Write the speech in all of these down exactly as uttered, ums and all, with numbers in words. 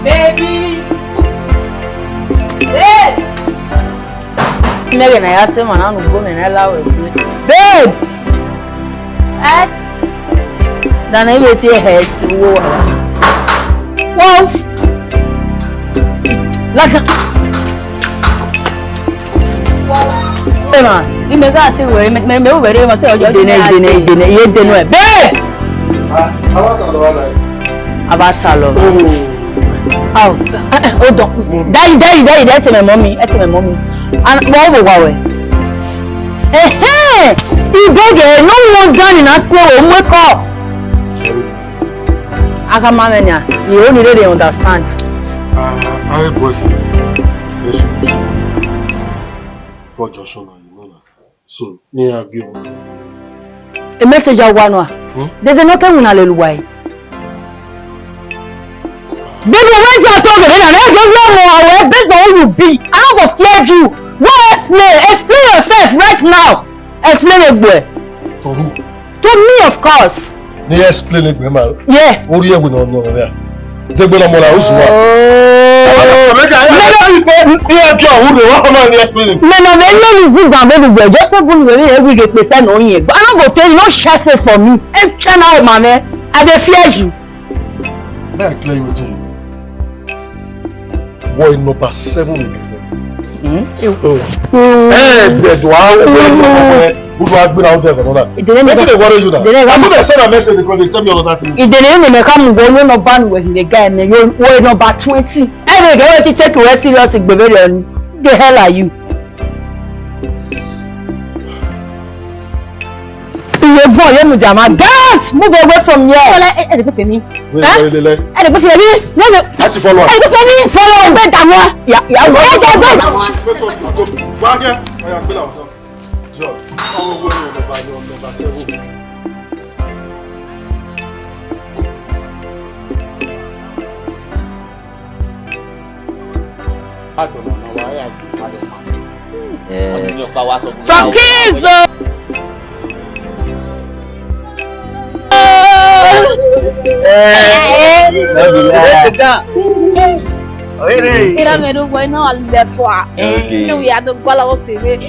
Baby. Babe. Mẹ ghẹ ne a ya sẹ emwa na ne ugbo mwẹ ne a la ruẹ egbe. Babe. Yes. Dana ibe tie hẹ ti wo wa. Wow. Laka. Emwa, imẹ gha ti ruẹ, mẹ, mẹ, mẹ ru wẹ rre, mẹ sẹ ọjọ. Idene, idene, idene, iye dene ruẹ. Babe. Ah, a wa ta lọ wa la. A wa ta lọ. Oh. Ao, eh, eh, hold on. Daddy, daddy, daddy, ẹ tẹ mẹ mọ mi, ẹ tẹ mẹ mọ mi. An, wọ wo wa wẹ. Ẹhẹn, ibẹgẹ no wan gani na tie wẹ mu ekọ. A gha ma mwẹ nia, I only really understand. Ah, I boss. Yes, yes. For Joshua, you know that. So, me I give you. A message I want. Hmm? Dede ne ọ ke winna lele uwa ẹre. Baby, wẹ ya to gele na, na gele wẹ mo awe based on who you be. I no go fear you. Go explain, explain yourself right now. Explain egbe. To who? To me, of course. Ne I explain egbe ma. Yeah. Ori egbe no no ya. Degbe na mọ na usu wa. Oh. Mẹ na, mẹ na, mẹ na, you sit down, baby girl. Just say, "Bun, we, we get pese no yin." But I no go tell you, no share face for me. Em, try now, mama. I dey fear you. Let me explain wetin you know. Boy number seven again. Hmm? So, eh, the, the, how, where, where, where, who do I bring out there for now? Wetin dey worry you now? I put a send a message because they tell me all of that thing. Ìdènà yìí ni mẹ ká mú wọ yóò nọ bá nu wẹ̀ hìlẹ̀ guy mẹ yóò wọ nọmba twenty. Ẹ lè gẹ́wọ́ ti take ìwé serious ìgbèbèrè ọ̀ni. The hell are you? Iye bọ ye mu jama. Don't move away from here. Wala, ẹ, ẹ lè pè mí. Wait, ẹ? Wait, wait, wait. Ẹ lè pè mí. No, no. Láti follow. Ẹ lè pè mí. Follow. Ẹ bẹ dààmú. Ya, ya, wait, wait, wait. Wait, wait, wait. Wá here. Ọya, gbé làwọn tán. Jọ, ọmọ owó ẹ̀rọ nọmba, nọmba seven. Eh. From Kings, oh. Ira mẹ do wẹ na wa lẹ fua. Okay. Ni wi a do gbala o se we. Eh,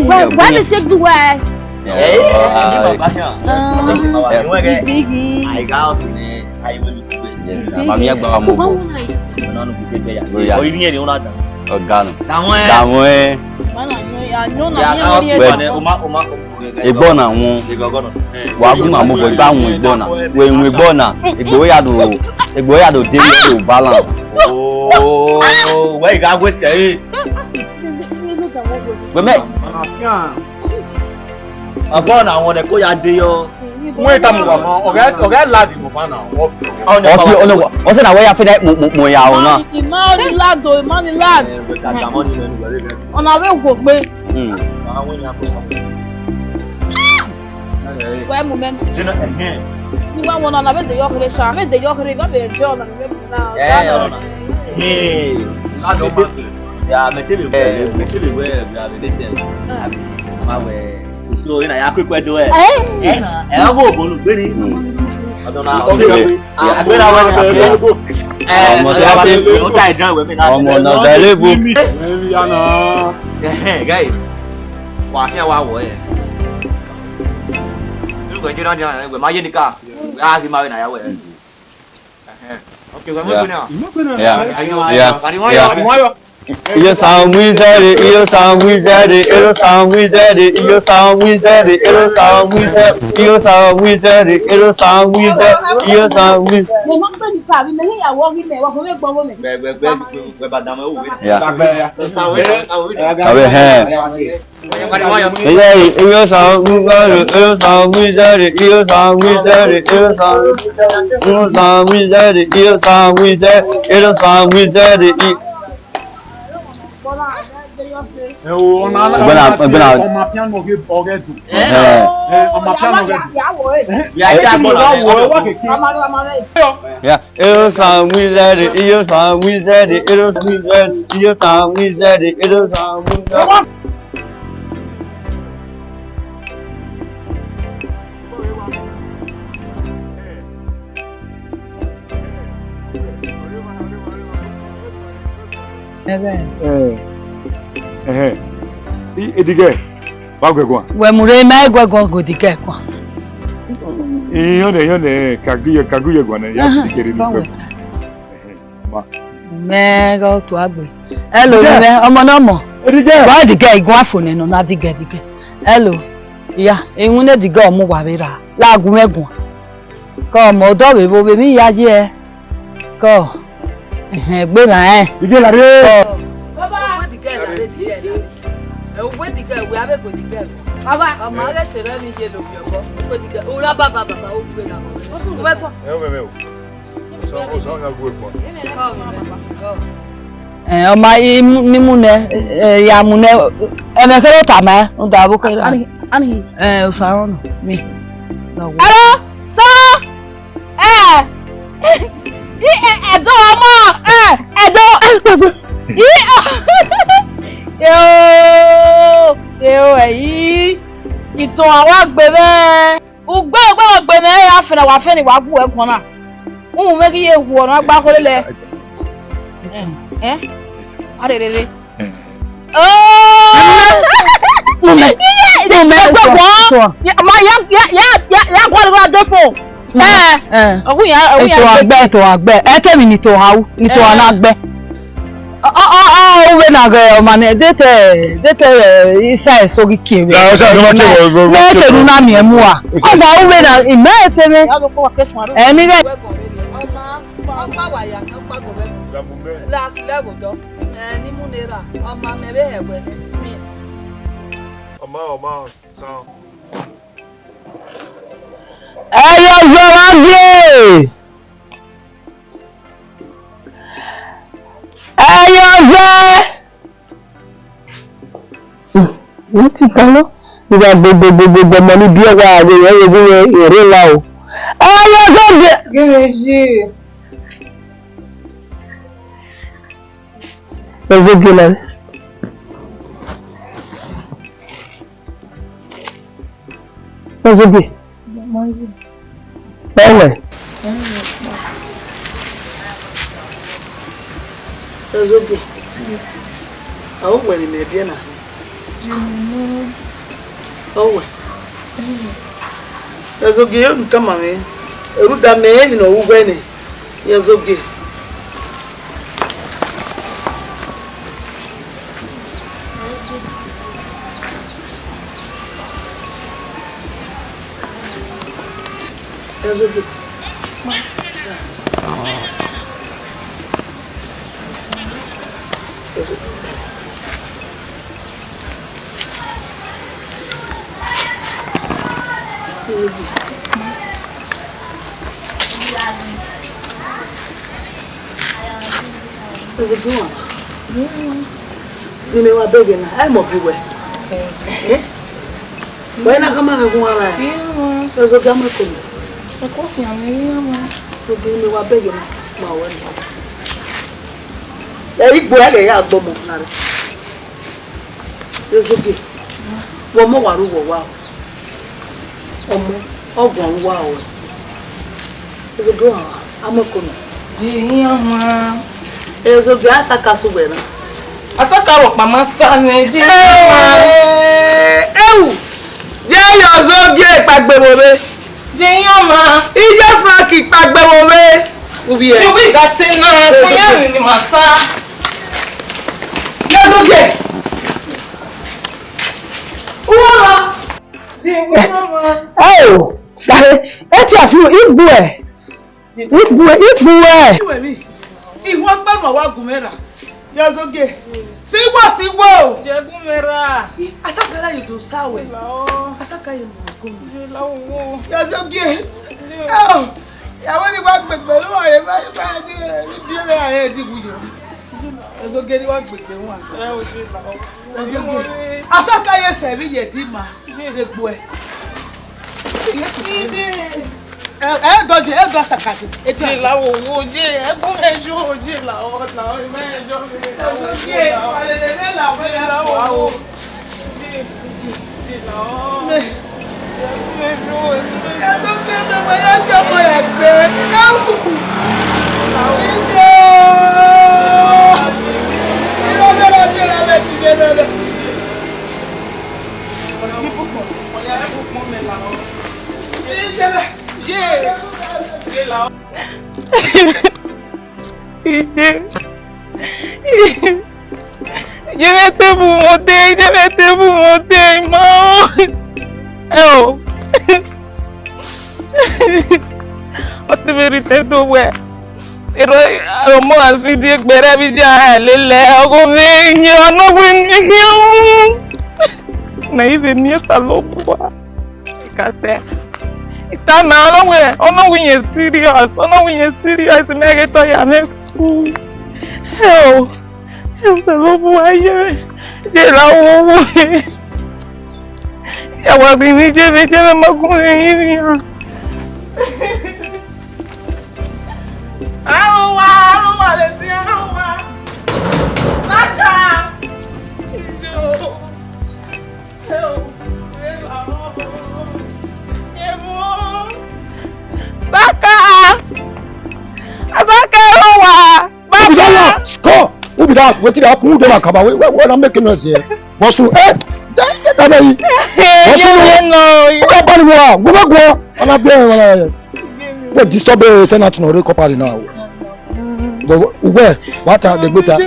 wẹ, wẹ mi se du wẹ. Eh, ah, ah, big. Ai ga o se ni, ai we mi. Yes, mami agba wa mo bo. Ọna nu gbe gbe ya. Oya. O iri ere ona da. Ọga nọ. Dàwọn ẹ. Dàwọn ẹ. Mana yo ya yo na. Ya ni ka mo o ri si ẹ. Bọ ne o ma, o ma, o ma. Egbọ na wọn. Egbọ na. Wa gun ma mo bo igba wọn egbọ na. We wọn egbọ na. Egbe ya do, egbe ya do de mi to balance. Oh, wẹ i ga waste ẹ. Wẹ mẹ. Ọbọ na wọn nẹ ko ya de yọ. Wẹ tama uwa mọ, ọ ghẹ, ọ ghẹ lad mu ọmwa na. Ọ si, ọ nẹ wa, ọ sẹ na wẹ ya fẹ mu, mu, mu ya o na. Ima ni lad o, ima ni lad. Ọna vbe wo gbe. Hmm. Wẹ mu mẹ. Ni wa wọn na vbe de yọ khere sha, vbe de yọ khere, vbe de yọ na vbe na. Eh, ọna. Hey. Lad o ma se. Ya, mẹ te vbe wẹ, mẹ te vbe wẹ, ya vbe de se. Abi, ma wẹ. So, ina ya kue kue do ẹ. Eh? Ẹ na, ẹ wo bolu gbeni. Ọdọ na, ọdọ na. Agbera wẹ na. Ọmọ tó bá ṣe, ó ta ìdán ìwé mi náà. Ọmọ náà dá ilé ìbò. Ẹ̀mí ya na. Ẹ̀hẹ́n, guy. Wà á fi àwa wọ̀ ẹ́. Nínú ìgbà ìjọba ni àwọn ẹgbẹ́ máa yé ni ká. Á fi máa wẹ̀ náà yà wẹ̀. Ẹ̀hẹ́n. Okay, wẹ̀ mọ́ ìgbóni à. Yeah. Yeah. Pàdé wọn yọ. Pàdé wọn yọ. Iyo san wizard, iyo san wizard, ero san wizard, iyo san wizard, ero san wizard, iyo san wizard, ero san wizard, iyo san wizard. Mẹ mọ pé nípa mi, mẹ ní ìyàwó mi, mẹ wà fún mi gbọ́ wọ́n mẹ. Gbẹgbẹgbẹ gbẹgbẹ bá dàmú ẹwù mi. Yeah. Abe hẹn. Iyo san wizard, ero san wizard, iyo san wizard, ero san wizard, iyo san wizard, iyo san wizard, ero san wizard. Ẹgbẹ́ na, ẹgbẹ́ na. Ọmọ piano ghe ọghe dùn. Ẹ. Ẹ, ọmọ piano ghe dùn. Ya, ya, ya, ya, ya. Yeah. Ero san wizard, iyo san wizard, ero san wizard, iyo san wizard, ero san wizard. Ẹghẹ. Eh, ẹhẹn. I, Edigẹ, wa guẹ guan. Wẹ mu rre, ma i guẹ guan, gu Edigẹ guan. Iyọnẹ, iyọnẹ, ka gu yẹ, ka gu yẹ guan nẹ, ya Edigẹ rre ni guẹ. Ẹhẹn, ma. Mẹ gha otu agbe. Hello, Edigẹ. Mẹ, ọmọ ne ọmọ. Edigẹ. Wa Edigẹ, iguan fo nẹ nọ na Edigẹ, Edigẹ. Hello. Ya, iwinna Edigẹ ọ mu wa vbe ra. La gu mwẹ guan. Kọ mẹ odọ vbe vbo vbe emwi ya ye. Kọ. Ẹhẹn, gbe na ẹn. Ige la re. Kọ. Baba. Uwe Edigẹ la re, Edigẹ la re. Ẹ, uwe Edigẹ, uwe avbe gu Edigẹ. Baba. Ọmọ aghe sere emwi ye lo bi ọkọ. Uwe Edigẹ, ura baba baba, uwe na. Uwe kọ. Ẹ, o mẹ mẹ o. Sọ, sọ, ya gu ekpọ. Ẹ, ọ ma i mu, ni mu nẹ, ẹ, ya mu nẹ, ẹmwẹ kherhe ọ tama ẹn, rhunmwuda avbe okherha. Ani, ani. Ẹ, Osa rọnọ, mi. Hello, sir. Ẹ, i, ẹ, Ẹdo ọmọ, ẹ, Ẹdo. I, yo, yo, ẹyi. Itan wa gbe mwẹ. Ugbe, ugbe wa gbe mwẹ, ya fẹna, wa fẹna, wa gu ẹguọn na. Uhunmwu mwẹ ghi ye wu ọna gba khorhe lẹ. Ẹ, ẹ, a rherhe rre. Oh! Mumẹ, mumẹ, ẹgbẹ wọn. Ya, ma, ya, ya, ya, ya, ya guan gha de fo. Ẹ, ẹ. Ọghu ya, ọghu ya. Ito agbẹ, ito agbẹ. Ẹ te mi ni ito ha u, ni ito ha na gbẹ. Ọ, ọ, ọ, ọ, uwẹ na ghẹ ọma nẹ, de te, de te, ẹ, isa eso ghi kie vbe. Ya, isa eso ma kie vbe, vbe, mẹ vbe te kie ru vbe. Na miẹn mu a. Ọgba uwẹ na, imẹ te mẹ. Ẹ ni ghẹ. Ọma, ọkpa wa ya, ọkpa gọmẹ. Ya mu mẹ. La silẹ ghodọ. Ẹ, ni mu nẹ ra, ọma mẹ vbe hẹ wẹ nẹ. Ọma, ọma, san. Ẹ ye ọzọ wa die. Ẹ ye ọzọ. Hmm, wọ́n ti dáná. Ìwà gbogbogbò ọmọ níbi ọwọ́ ààrẹ yẹn, ewu yẹn, èrè ńlá o. Ẹ ye ọzọ die. Gẹ́gẹ́ ṣe. Ẹ zọ gbe la. Ozugbe. Ẹwẹ. Ozugbe. Ọwẹ ne mẹ biẹ na. Ọwẹ. Ozugbe, yo, tama mwẹ. Eruda mẹ emwi ne ọ ru wẹ nẹ. Ozugbe. Ozugbe, mama. Ni mẹ wa bẹghe na, a i mọ bi wẹ. Ẹhẹn. Wẹ na khama mwẹ gun ara. Ozugbe, a mu ẹko mẹ. Ẹko fian mwẹ, mama. Ozugbe, ni mẹ wa bẹghe na, ma wẹ na. Ẹ i gbo ẹre ya gbọmọ na rre. Ezogie, wẹ ọmọ wa ru wẹ wa o. Ọmọ, ọ guan ru wa o. Ezogie, wa, a mu ẹko nọ. Di iran ma. Ezogie, a sa ka su wẹ na. A sa ka rhọkpa ma sa nẹ, di iran ma. Eh, eu, ye yọ Ezogie kpagbe vbe ovbe. Di iran ma. Iye Frank kpagbe vbe ovbe. Uvie. Di wi ga te na, ko ya ni ma ta. Ezogie. Uwa. Ẹ o, ẹ ti a fi igbu ẹ, igbu ẹ, igbu ẹ. Iwe mi, ihu ọkpa nu wa gu mwẹ ra, ya Ezogie. Si wo, si wo. Je gu mwẹ ra. I, asakara yi do sa wẹ. Lao. Asaka yi mu gu mwẹ. Je lao wo. Ya Ezogie. Je. Ẹ o, ya wẹ ni wa gbegbe lo wa ye ba, ba di, bi re a ye di gu ye. Ezogie ni wa gbegbe wa. Ẹ o, je lao. Ezogie. Asaka ye sẹ vbe ye di ma. Egbuẹ. Ẹ, ẹ dọje, ẹ dọ Asaka je. Ẹ dọ. Je la wo wo je, ẹ gu mẹ jo je la o, la o, mẹ jo me. Ezogie, alele ne la wo ya la wo. Je, je la o. Ezogie, mẹ ma ya jẹ ọmọ rẹ gbe. Ẹ wù. Ije. Ye mwẹ te bu mwẹ odẹ, ye mwẹ te bu mwẹ odẹ, ma o. Ẹ o. Ọ te vbe rhie do wẹ. Ero ọmọ Aswidi egbe rẹ vbe dia lele, ọgho mwẹ yin ọnọghu yin. Na i vbe miẹn Osanobua. Ka sẹ. Ita na, ọnọghu, ọnọghu yin serious, ọnọghu yin serious, mẹ ghe tọ ya mwẹ ku. Ẹ o. Osanobua ye, ye la wo wo. Ya wa ghi vbe je vbe je vbe ma gun vbe yin vbe. Arua, arua, lesi arua. Saka. Iyo. Saka. Saka, arua. Who be that one? Score! Who be that? Wetin dey happen? Who dey my kaba? Where, where, where am I making noise here? Bosu, eh! That, that, that, that, Bosu, no, no. Who dey ban you? Go back, go. And I be, uh, go disturb the tenant in the compound now. But where? What are the better? Eh,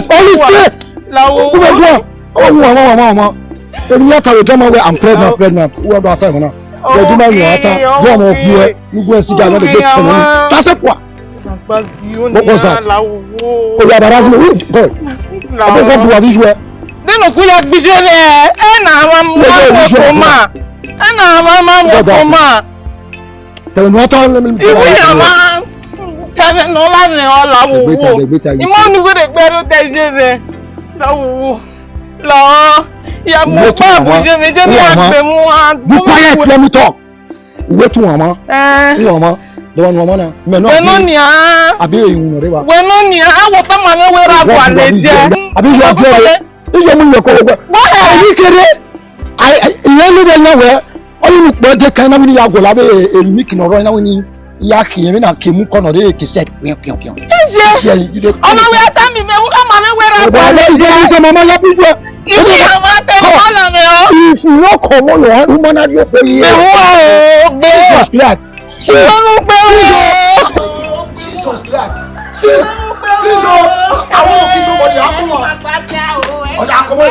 all this day. Go back, go. Oh, mama, mama, mama. Èmi yà tàwé jọmọ wẹ, I'm pregnant, pregnant. Who ever tell you now? Wẹ jọmọ yàn ata, jọmọ gbé ẹ, gbogbo ẹ sì dà lọ́dọ̀ gbé tẹ̀lé mi. That's it, what? What was that? Kò yà bàrà sí mi. Who, boy? Ọmọ ìwọ bu àbí ju ẹ? Nínú kú ya gbígbé rẹ̀, ẹ nà àwọn ọmọ ọmọ kò mà. Ẹ nà àwọn ọmọ ọmọ kò mà. Tẹ̀lé mi, wọ́n tọ́ lẹ́mi. Ìwé yẹn máa ń tẹ̀lé nù láti ọ̀la wò wò. Ìmọ̀ ní wẹ́rẹ́ gbẹ́rú tẹ̀ ṣe rẹ̀. Lọ́wọ́ wò. Lọ, ya mu pa bu je mi, je mi agbe mu a. Be quiet, let me talk. Uwe tu wọn mọ. Eh. Tu wọn mọ. Lọ wọn mọ na. Mẹ nọ. Wẹ nọ ni a. Abi ehun nọ re wa. Wẹ nọ ni a. Awo pa ma ne wẹ ra wa le je. Abi yo bi re. Iyo mu yo ko wa. Ayi kere. Ai, ai, iye ni de yan wẹ. Ọni nu kpọ de kan na wini ya gọla vbe emi kina ọrọ na wini ya khian vbe na ke mu kọnọ re ke sẹ piọn piọn piọn. Iye. Ọna wẹ ta mi mẹ, u ka ma mẹ wẹ ra gba le je. Iye, iye, iye, mama, ya bi ju ẹ. Iye, mama, tẹ mi ọna mẹ o. If you no come on, you man, you go here. Ẹ wá o, gbé. Jesus Christ. Ṣé o ń gbé o? Jesus Christ. See, please, oh, I want to kiss somebody. Come on. Ọ̀dà, come on.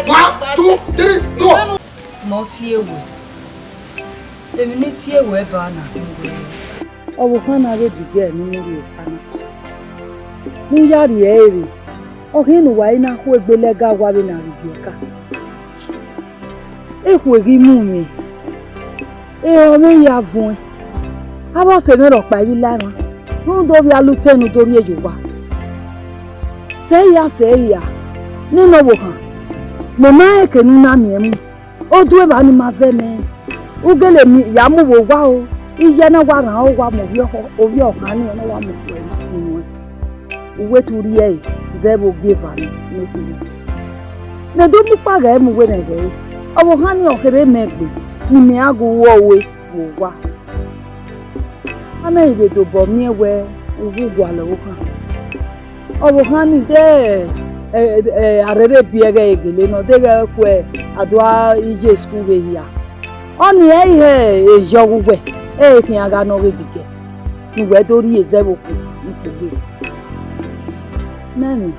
One, two, three, go. Mẹ ọ tie wẹ, emwi ne I tie wẹ ba na khin wẹ, ọvbokhan na vbe dide ẹre ne u rhie ọka na, ne u ya rhie ẹre rre, ọ khin ne uwa i na khu egbe lẹga owa vbene a vbe gie ẹka. Ekhue ghi mu mwẹ, ehọ mwẹ ya vuẹn, avbe ọse mwẹ rhọkpa i ghi la emwa, rhunmwuda ovbi alutẹ ne u do rhie ye owa. Sẹ hia, sẹ hia, nene ọvbokhan, mẹ ma rẹn eke ne u na miẹn mu. Oduemwa ni ma vẹ nẹ, u gele mi ya mu vbe owa o, iye na wa rhan owa mu ovbi ọkhan ni, ọ na wa mu wẹ nuẹn. U wẹ te u rhie ẹre zẹ vbe ogieva ni ne ọ khin. Mẹ do mu ukpa ghẹ mu werhẹn ghẹ re, ọvbokhan ni ọ kherhe mẹ egbe ne imẹ ra gu ru ọvbe vbe owa. A na i vbe dobọ miẹn wẹ u wu gualọ ọvbokhan. Ọvbokhan ni de, ẹ, ẹ, arrẹrẹ biẹ ghẹ gele nọ, deghẹ ọ kue a do gha ye school vbe hia. Ọnii ẹ i re eyọ ghe uwẹ, ẹ i re khian gha nọ vbe dike, ne uwẹ do rhie zẹ vbe okhuo ne u kpegbe. Nẹẹn,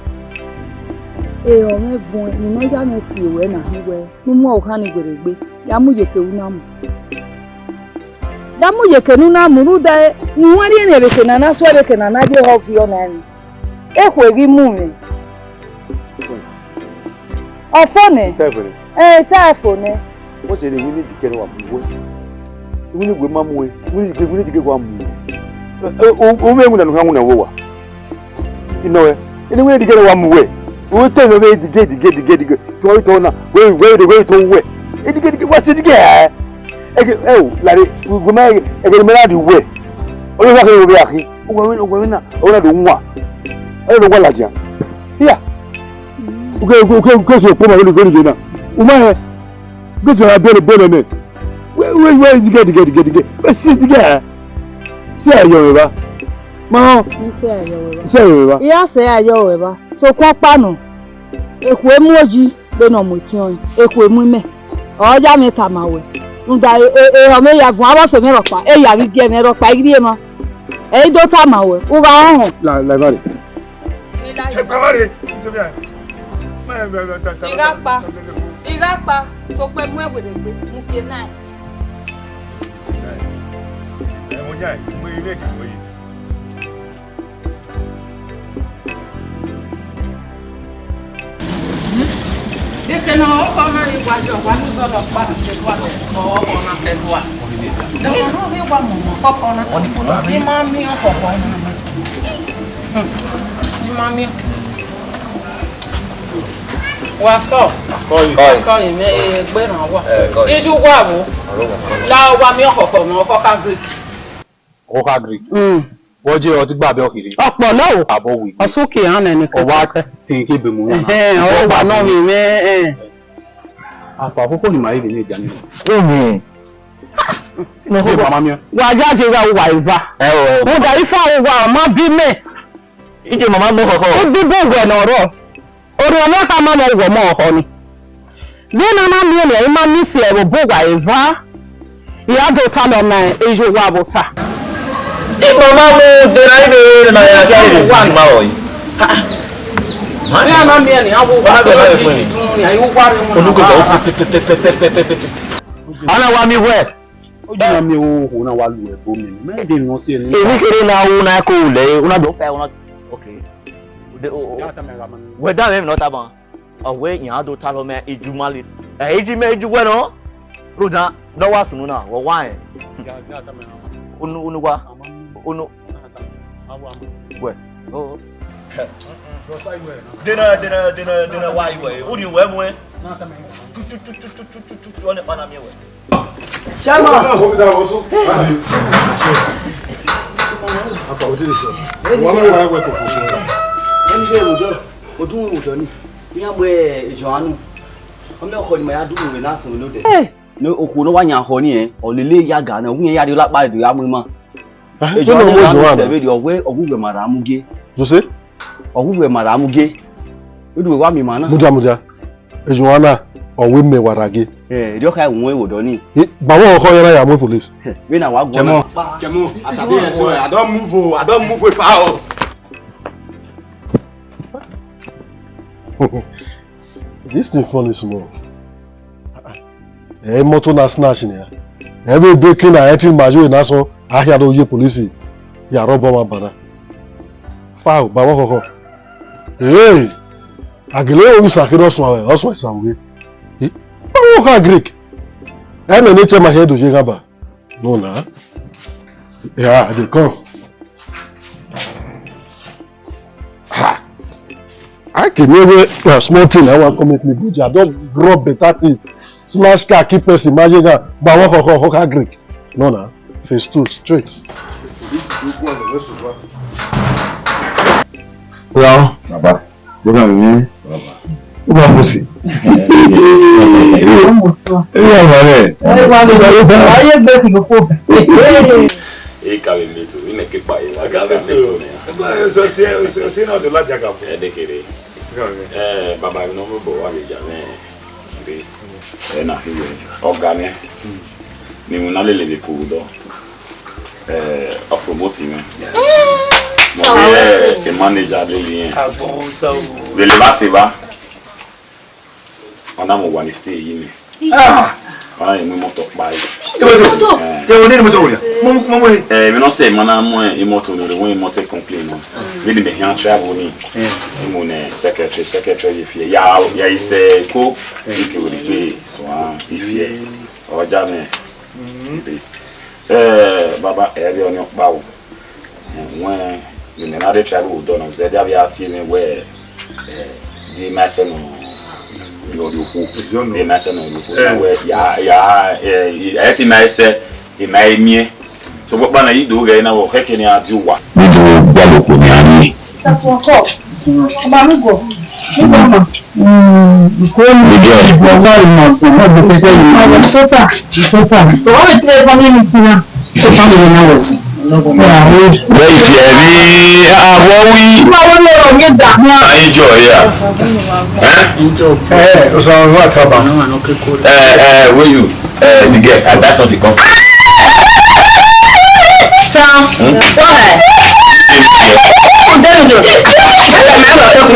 ehọ mwẹ vuẹn, ne ọ ya mwẹ tie ruẹ na khin wẹ, ne u mu ọvbokhan ni werriegbe, ya mu ye eke ne u na mu. Ya mu ye eke ne u na mu, rhunmwuda ne uwẹ rhie rẹn vbe eke ne a na suẹ vbe eke ne a na ye ehọ viọ na rin. Ekhue ghi mu mwẹ. Ọ fo nẹ? Ẹ, I tae fo nẹ. Wẹ sẹ ne iwinna edigẹ ne wa mu wẹ? Iwinna edigẹ ma mu wẹ. Iwinna edigẹ, iwinna edigẹ wa mu wẹ. Ẹ, o, o, o mwẹ iwinna ne u khian winna vbe owa. I nọ wẹ, ene iwinna edigẹ ne wa mu wẹ. U te nọ vbe edigẹ, edigẹ, edigẹ, edigẹ. Te uwa vbe tọ na, wẹ, wẹ, wẹ, wẹ tọ wẹ. Edigẹ, edigẹ, wa sẹ edigẹ, ẹ. Ẹgẹ, ẹ o, lare, u gu ma, ẹgẹ ne mẹ na rhie wẹ. Ọ yọ wa kherhe vbe akhin. Uwẹ vbe, uwẹ vbe na, ọ na do wan. Ọ na do wan ladian. Iya. Uke, uke, uke, uke so kpo ma vbe ni vbe ni ye na. U ma hẹ. Uke so ra bere bere nẹ. Wẹ, wẹ, wẹ, dige, dige, dige, dige. Wẹ si dige. Si ayọ vbe ba. Ma họn. Ni si ayọ vbe ba. Si ayọ vbe ba. Iya si ayọ vbe ba. Sokpan ọkpa nọ. Ekhue mu oyi vbene ọ mu etiọnrẹn, ekhue mu imẹ. Ọ ya mwẹ tama wẹ, rhunmwuda e, e, ehọ mwẹ ya vuọn avbe ọse mwẹ rhọkpa, e ya vbe igie mwẹ rhọkpa i rhie emwa. Ẹ i do tama wẹ, u gha họnhọn. La, la, evbare. Ẹ gba vba rre, nítorí ẹ. Má ẹ bẹ bẹ ta ta. I gha kpa, I gha kpa, sokpan mu ẹwẹ rẹ gbe, mu gie na. Ẹ, mo ya ẹ, mo ire ke mo yi. Dekẹ ne ọkọ na ghi wa jọ wa ne uzọla ọkpa na ke dua, ọkọ na ke dua. Dekẹ ne ọ ghi wa mu ọkọ na. I ma miẹn ọkọ na. I ma miẹn. Wa kọ. Kọ yi. Kọ yi, mẹ, eh, gbe na wa. Eh, kọ yi. Iju wa wo. Aro wa kọ. La wa miẹn ọkọ na, ọkọ ka Greek. Ọkọ ka Greek. Mm. Wọ́n jẹ́ ọtí gbà bẹ́ ọ̀kìrì. Ọ̀pọ̀ náà o. Àbọ̀ wì. Ọ̀sùn kì í hàn ẹni Ọwá kẹ́kẹ́. Tẹ̀yìn kí ebè mú yàn. Ẹ̀hẹ́n, ọ̀rọ̀ wà náà mi mẹ́, ẹ̀. Afa àkókò ni màá yé ní ìjà ni. Omi. Ṣé màmá mi? Wà á jáde ra wà ìfà. Ẹ o, ẹ o. Mo dà ifá wà ọmọ bí mẹ́. Ìjẹ màmá gbọ́ kọ̀kọ́. Ó bí bó wẹ̀ nọ̀rọ̀. Orhiọn mwẹ khama mwẹ wọ ọmọ ọhọ ni. Vbene a na miẹn nian, I ma miẹn fi ẹvbo bu uwa eva, I ra do talọ ma eyo uwa vbe ota. Ima ma mu dena ibe na ya ga ire ma rọ yi. Vbene a na miẹn nian, avbe uwa vbe ota yi tun nian, I uwa rre wọn. Onuko ba pe pe pe pe pe pe pe pe. Ana wa mi wẹ. Ojú ma miẹn okhuo na wa lu ẹbo miẹn, mẹ dẹ nọ si ẹre. Emwi kherhe na ru na ko lẹ, una do fa una. Okay. Wẹ da mwẹ emwi ne ọ tama. Ọ wẹ iran do talọ mẹ iju ma le. Ẹ, iju mẹ iju wẹ nọ. Rhunmwuda ne ọ wa sunu na, wẹ wa rẹn. Unu, unu wa. Unu. Wẹ. Oh. Dena, dena, dena, dena, wa iwẹ. Unu wẹ muẹn. Tu, tu, tu, tu, tu, tu, tu, tu, ọnẹ kpa na miẹn wẹ. Chairman. Afa, wetin dey sup? Why you why wait for? Ẹni ṣe ìwòjọ́, mo tún wò jọ ni. Bí wọ́n gbé ìjọ àánú, ọmọ ọkọ ni màá yá dúró rẹ̀ náà sùn lóde. Ní okùn ló wá yàn akọ nìyẹn, ọ̀lẹ́lẹ́ ìyá gà náà, òun yẹn yára lápá ìdò yá mú ma. Ìjọ àánú náà mú tẹ̀wé di ọ̀wẹ́ ọ̀gúngbẹ̀ màrà mú gé. You say? Ọ̀gúngbẹ̀ màrà mú gé. Ó dùn wá mi màá náà. Mudia, mudia. Ejuana, ọ wẹ mẹ wa raghe. Eh, dio kha won ewo do ni. Eh, ba wo kho yara ya mu police. Eh, we na wa go. Chemo, chemo, as I be here so, I don move o, I don move with power. This thing funny small. Eh, motor na snatch ni ya. Every breaking and entering ma yo na so, a hia do ye police. Ya rob ma bana. Fa o, ba wo kho kho. Hey! Agele owisan kherhe ọsuan, ọsuan isan vbe. Eh? Ọvbokhan Greek. Ẹmwẹ ne chairman hia do ye ghan ba. No na. Yeah, I dey come. Ha! I can never a small thing I want come make me go. I don rob better thing. Smash car, keep person, imagine that. But one ho ho ho Greek. No na. Face two straight. This is good one. Hello. Baba. Baba mi. Baba. Baba Musi. Baba mi. Baba mi. Baba mi. Baba mi. Eka vbe meto, ine ke kpa ye, aga vbe meto ne. Eba, eso si, eso si na de la jaga fo. Ẹ dekere. Eh, baba, no mo bo wa le ja ne. Ire. Eh, na hi we. Ọga ne. Ni mo na lele vbe ko do. Eh, ọ promote me. Mo be, eh, manager lele yen. Lele ba se ba. Ọ na mu owa ni stay yi mẹ. Ah! Ọ na mu imọto kpa yi. Imọto? Eh. Ke o ni imọto wo ya? Mo, mo, mo. Eh, mi no say ma na mu imọto ni, wẹ imọto complain nọ. Vbene mẹ hia travel ni. Eh. Imu ne secretary, secretary ye fie. Ya, ya ise ko, ike wo ni pe so a ife. Ọ ja mẹ. Eh, baba, ẹ vbe ọnii ọkpa o. Wẹn, ne imẹ na rre travel odọ na, zẹdẹ avbe a tie mwẹ wẹẹ, eh, de ma ẹsẹ nọ, nọ rrie okhuo. De ma ẹsẹ nọ rrie okhuo. Eh. Wẹẹ, ya, ya, eh, ẹ te ma ẹsẹ, ima i miẹn. Sokpan na, I do ghẹ na, vbe ọ khẹke ne a di owa. Ne I do gbalọ okhuo ne a miẹn. Tatuọkọ, ọba mi gọ, mi gọ ma. Ọba mi tota, tota. Ọba mi tẹ family meeting na. Tota mi na wọ. Where is your me? Ah, what we? Ma wo ni ọ̀rọ̀ yẹn dà. Enjoy, yeah. Eh? Enjoy. Eh, o sọ wa taba. Eh, eh, where you? Eh, the girl, I buy something come. Sir, go ahead. Thank you. Thank you.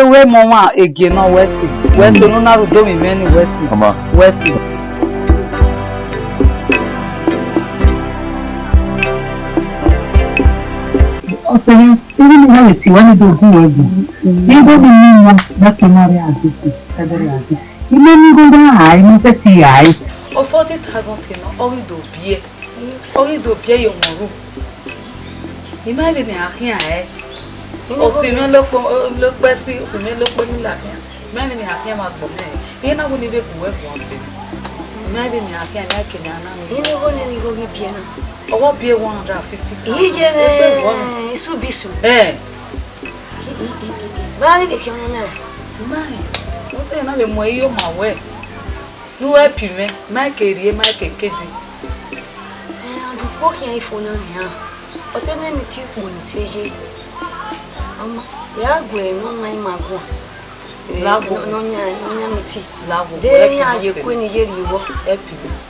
wẹ, wẹ mọ ọmwa egie nọ, wẹ si. Wẹ si, ne u na rhie udomwẹ mwẹ ni, wẹ si. Wẹ si. Ọsẹ mwẹ, ighẹ ne I gha vbe tie uwa ne I do gu uwẹ gu. Ighẹ ne I mu, na ke ma rre adesi, ẹdẹ rre adesi. I ma ni gho gha hae, I ma sẹtin hae. Ọ forty thousand te nọ, ọ ghi do biẹ. Ọ ghi do biẹ ye ọmwa ru. I ma vbene a khian ẹre. Ọse mwẹ lọ kpẹ, lọ kpẹ si, ọse mwẹ lọ kpẹ ni la khian. I ma vbene a khian vbe agbọn mwẹ. Iran na wẹ ne I vbe gu uwẹ guan sẹ. I ma vbene a khian, I ma kele a na nọ. Ine igho ne igho ghi biẹ na. Ọ wa biẹ one hundred and fifty thousand. Iye mwẹ, isu bisu. Ẹ. Vbe a vbe khian ọnọna? I ma rẹn. Ọse na vbe mu ẹre ye ọma wẹ. Ne u help mwẹ, ma ke rrie, ma ke kedi. Ẹ, ọ do kpo khian ifo na nian. Ọ te mwẹ emiti ukpo ne I te ye. Ọ ma, ya gu ẹre ne ọ wan ima guan. Ẹ, la wo. Ne ọ yan, ne ọ yan emiti. La wo, de help iran mwẹ ye sẹ. Kue ne I ye rrie vbọ. Help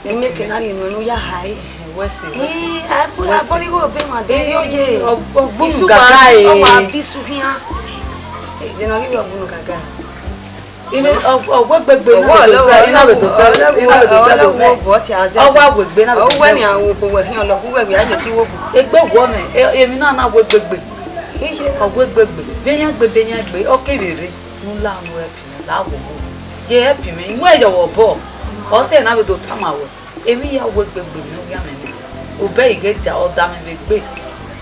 mwẹ. I mẹ ke na rhie nuẹn ne u ya hae. Wẹ sẹ, wẹ sẹ. Ii, a bọ, a bọ rhie igho be ma de rhie oye. Ii, ọ, ọ gbunu gaga e. Isu wa, ọ wa bi isu khian. Ẹ, de na ghi vbe ọ gbunu gaga. Ine, ọ, ọ wegbe egbe, ina vbe do sẹ, ina vbe do sẹ, ina vbe do sẹ do mẹ. Ọ wa wegbe, ina vbe do sẹ. Uwẹ nian wo obo wẹ khian lọ, uwẹ wẹ a ye si wo obo. Egbe wọ mẹ, e-, emwi na na wegbe egbe. Iye na. Ọ wegbe egbe, be yan gbe, be yan gbe, ọ kevbe rre, ne u la unu help mwẹ, la wo obo. Ye help mwẹ, I mu ẹyọ vbe obọ. Ọ sẹ na vbe do tama wẹ, emwi ya wegbe egbe ne u khian mẹ nẹ. Obẹ I ghe ja, ọ da mwẹ vbe egbe.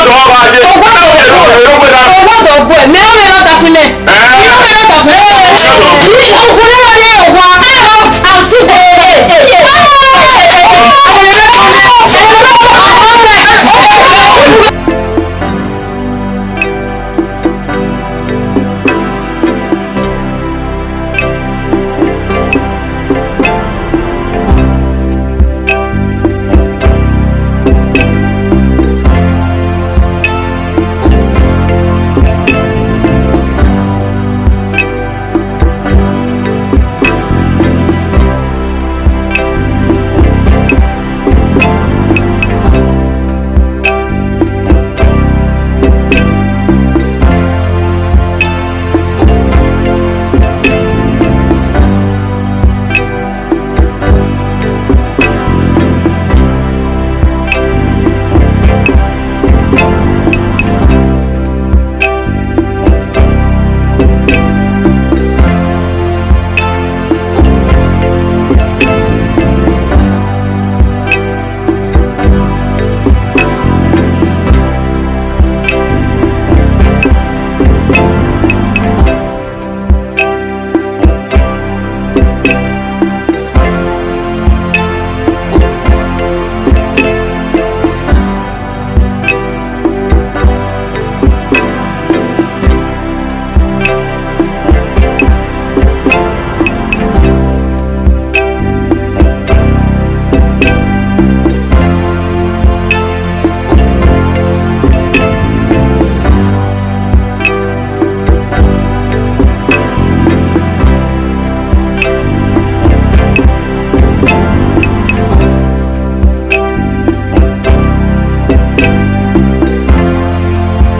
Ọdọ ọba je. Ọgbọdọ ọgbọ ẹ, mẹ ọmọ ẹ na da fun nẹ. Mẹ ọmọ ẹ na da fun nẹ. Ọgbọdọ ọgbọ ẹ.